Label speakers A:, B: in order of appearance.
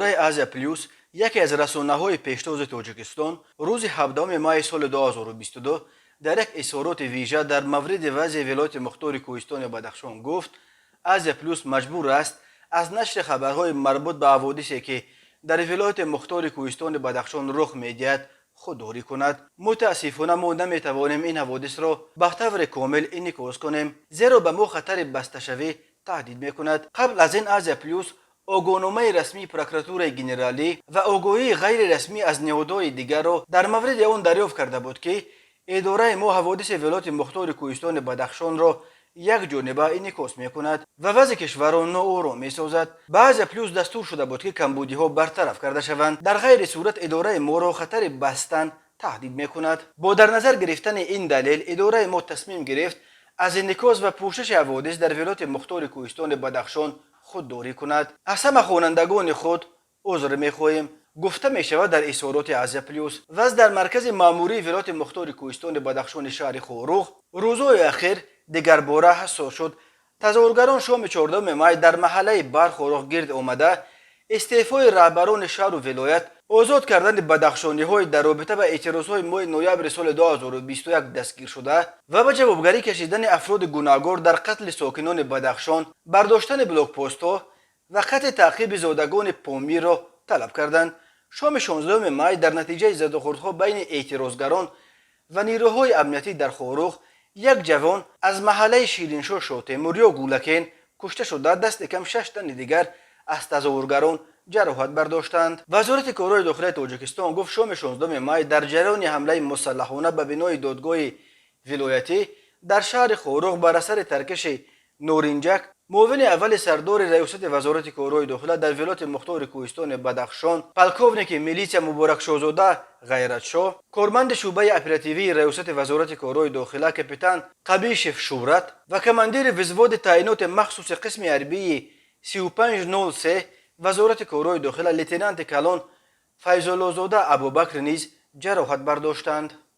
A: Идораи «Азия Плюс», яке аз расонаҳои пештози Тоҷикистон, рӯзи 17 майи соли 2022 дар як изҳороти вижа дар мавриди вазъи Вилояти Мухтори Кӯҳистони Бадахшон гуфт: «Азия Плюс маҷбур аст аз нашри хабарҳои марбут ба ҳаводисе, ки дар Вилояти Мухтори Кӯҳистони Бадахшон рух медиҳад, худдорӣ кунад. Мутаассифона, мо наметавонем ин ҳаводисро ба таври комил инъикос кунем, зеро ба мо хатари басташавӣ таҳдид мекунад». Қабл аз ин «Азия Плюс» огоҳномаи расмии Прокуратураи генералӣ ва огоҳии ғайрирасмӣ аз ниҳодҳои дигарро дар мавриди он дарёфт карда буд, ки идораи мо ҳаводиси Вилояти Мухтори Кӯҳистони Бадахшонро якҷониба инъикос мекунад ва вазъи кишварро ноором месозад. Ба «Азия Плюс» дастур шуда буд, ки камбудиҳо бартараф карда шаванд, дар ғайри сурат идораи моро хатари бастан таҳдид мекунад. Бо дар назар гирифтани ин далел, идораи мо тасмим гирифт аз инъикос ва пӯшиши ҳаводис дар Вилояти Мухтори Кӯҳистони Бадахшон худдорӣ кунад. Аз ҳама хонандагони худ узр мехоҳем, гуфта мешавад дар изҳороти «Азия Плюс». Вазъ дар маркази маъмурии Вилояти Мухтори Кӯҳистони Бадахшони шаҳри Хоруғ рӯзҳои ахир дигарбора ҳассос шуд. Тазоҳургарон шоми 14 май дар маҳаллаи Бархоруғ гирд омада, истеъфои раҳбарони шаҳру вилоят, озод кардани бадахшониҳои дар робита ба эътирозҳои моҳи ноябри соли 2021 дастгиршуда ва ба ҷавобгарӣ кашидани афроди гунаҳгор дар қатли сокинони Бадахшон, бардоштани блокпостҳо ва қатъи таъқиби зодагони Помирро талаб карданд. Шоми 16 май дар натиҷаи задухӯрдҳо байни эътирозгарон ва нирӯҳои амниятӣ дар Хоруғ як ҷавон аз маҳаллаи Шириншоҳ Шотемур ё Гулакен кушта шуда, дасти кам шаш тани дигар аз тазоҳургарон ҷароҳат бардоштанд. Вазорати корҳои дохилаи Тоҷикистон гуфт, шоми 16 май дар ҷараёни ҳамлаи мусаллаҳона ба бинои додгоҳи вилоятӣ дар шаҳри Хоруғ бар асари таркиши норинҷак муовини аввали сардори раёсати Вазорати корҳои дохила дар Вилояти Мухтори Кӯҳистони Бадахшон, полковники милитсия Муборакшоҳзода Ғайратшоҳ, корманди шӯъбаи оперативии раёсати Вазорати корҳои дохила, капитан Қабишев Шӯҳрат ва командири взводи таъиноти махсуси қисми ҳарбии 3503 Вазорати корҳои дохила, лейтенанти калон Файзуллозода Абубакр низ ҷароҳат бардоштанд.